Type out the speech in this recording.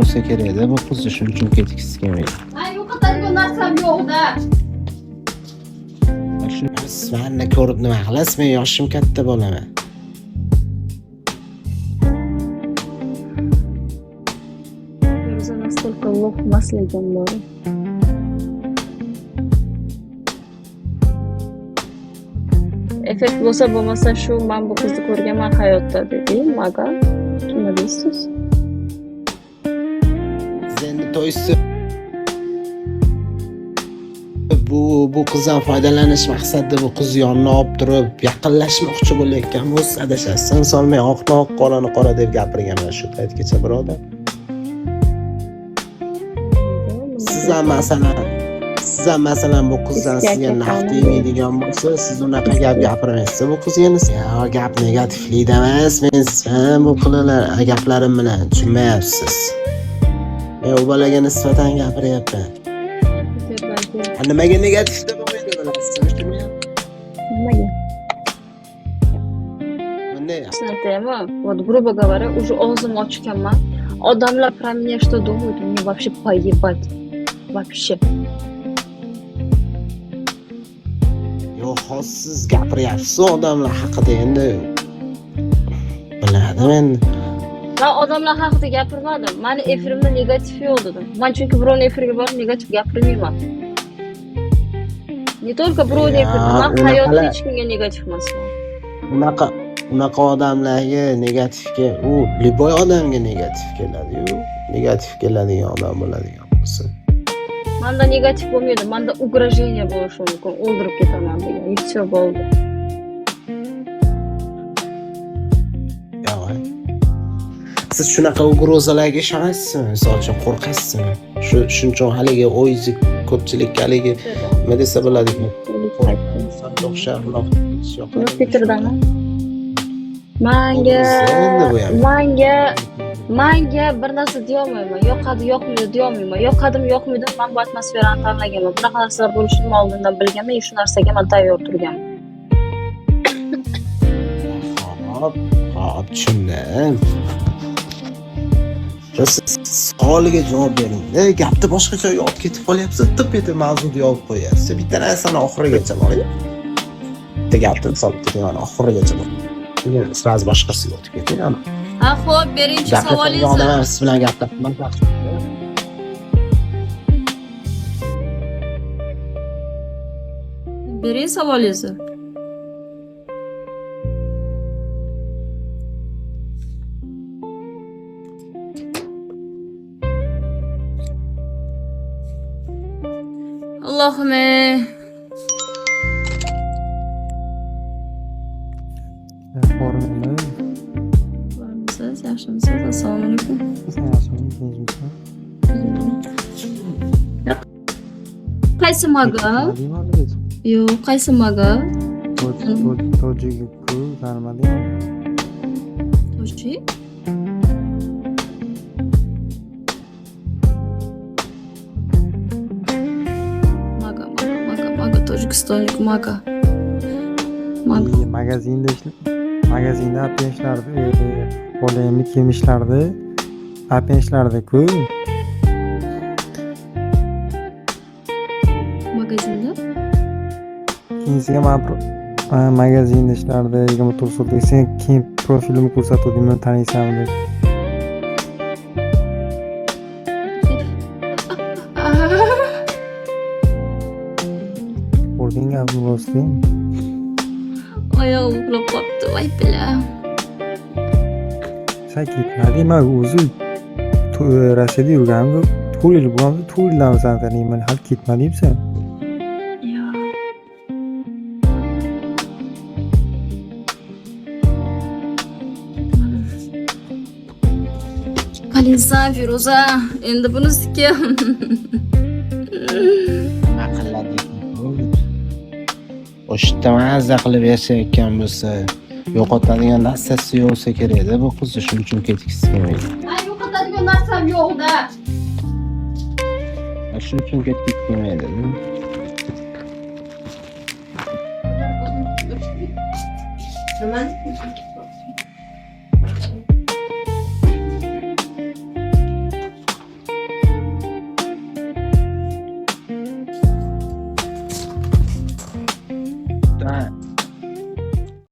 Bo'lsa kerakda bu qizni, shuning uchun ketgisi kelmaydi. Man yo'qotadigan narsam yo'q-da. Siz mani ko'rib nima qilasiz? Men yoshim katta bo'laman. Feruza настолько лох emasligim bor. Effekt bo'lsa bo'lmasa shu man bu qizni ko'rganman hayotda dedi Maga. Nima deysiz? Siz endi, то есть, bu qizdan foydalanish maqsadida bu qizni yonina olib turib yaqinlashmoqchi bo'layotgan bo'lsa, adashasiz. Misol, men oqni oq, qorani qora deb gapirganman shu paytgacha, birodar. Siz ham masalan bu qizdan sizga naf tegmaydigan bo'lsa, siz unaqa gap gapirmaysiz bu qizga. Yo, gap negativlikda emas. Men siz bu qiliqlar gaplarim bilan tushunmayapsiz. Men u bolaga nisbatan gapiryapman. Ha, nimaga negativda bo'lmaydi, bilasizmi shuni ham? Nimaga? Bunday. Aytaymi? Вот, грубо говоря, уже og'zimni ochganman. Odamlar про меня что думают, мне вообще поебать. Вообще. Yo'q, hozir siz gapiryapsiz odamlar haqida, endi bilmadim endi. Man odamlar haqida gapirmadim. Mani efirimda negativ yo'q dedim. Man chunki birovni efiriga borib negativ gapirmayman. Не только birovni Ya, efirida, man hayotda unaqalar- hech kimga negativ emasman. Unaqa odamlarga negativga, u любой odamga negativ keladi-yu, negativ keladigan odam bo'ladigan bo'lsa. Manda negativ bo'lmaydi, manda угрожение bo'lishi mumkin, o'ldirib ketaman degan. И всё, bo'ldi. Yo'q. Siz shunaqa угроза larga ishonasizmi? Misol uchun, qo'rqasizmi? Shuning uchun haligi o'zingizni ko'pchilikka haligi nima desa bo'ladi? O'xshab Yo'q, fikrdaman. Manga Endi bu ham. manga bir narsa deyolmayman. Yoqadi, yoqmaydi deyolmayman. Yoqadimi, yoqmaydimi, man bu atmosferani tanlaganman. Bunaqa narsalar bo'lishini man oldindan bilganman, shu narsaga man tayyor turganman. Hop, tushundim. Siz savoliga javob bering. Gapni boshqa joyga olib ketib qolyapsiz, tip etib mavzuni yopib qo'yapsiz. Bitta narsani oxirigacha boring. Bitta gapni, misol, bitta oxirigacha boring. Сразу boshqasiga o'tib keting. Ana. Ha, xo'p, beringchi Gaplashadigan savolingizni. odam ham siz bilan gaplashman. Bering savolingizni. Allohim ey. Hormoni. Bormisiz, yaxshimisiz? Assalomu alaykum. Yaxshimi, tinchmisan? Qaysi maga? Yo'q, qaysi maga? Tojik-ku, tanimading? Tojik? Maga, maga, maga, maga, tojikistonlik maga. Maga. Magazinda apen ishlardi, bolayimni kiyim ishlardi. Apen ishlardi-ku. Magazinda? Keyinsiga man magazinda ishlardi, 24 soatlik. Sen keyin profilimni ko'rsatuvdim, meni taniysanmi deb. Ko'rding gapni rostmi? Oyog'im uxlab qolibdi, voy bila. Sen ketmading, man o'zi Rossiyada yurganimda 4 yil bo'ldi, 4 yildan seni taniyman, hali ketmadingmi sen? Yo'q. Qalinsan, Feruza, endi bunisi kim? Aqlli. O'sha yerda mazza qilib yashayotgan bo'lsa, yo'qotadigan narsasi yo'q bo'lsa kerakda bu qizni, shuning uchun ketgisi kelmaydi. Man yo'qotadigan narsam yo'q-da. Shuning uchun ketgisi kelmaydi. Nima?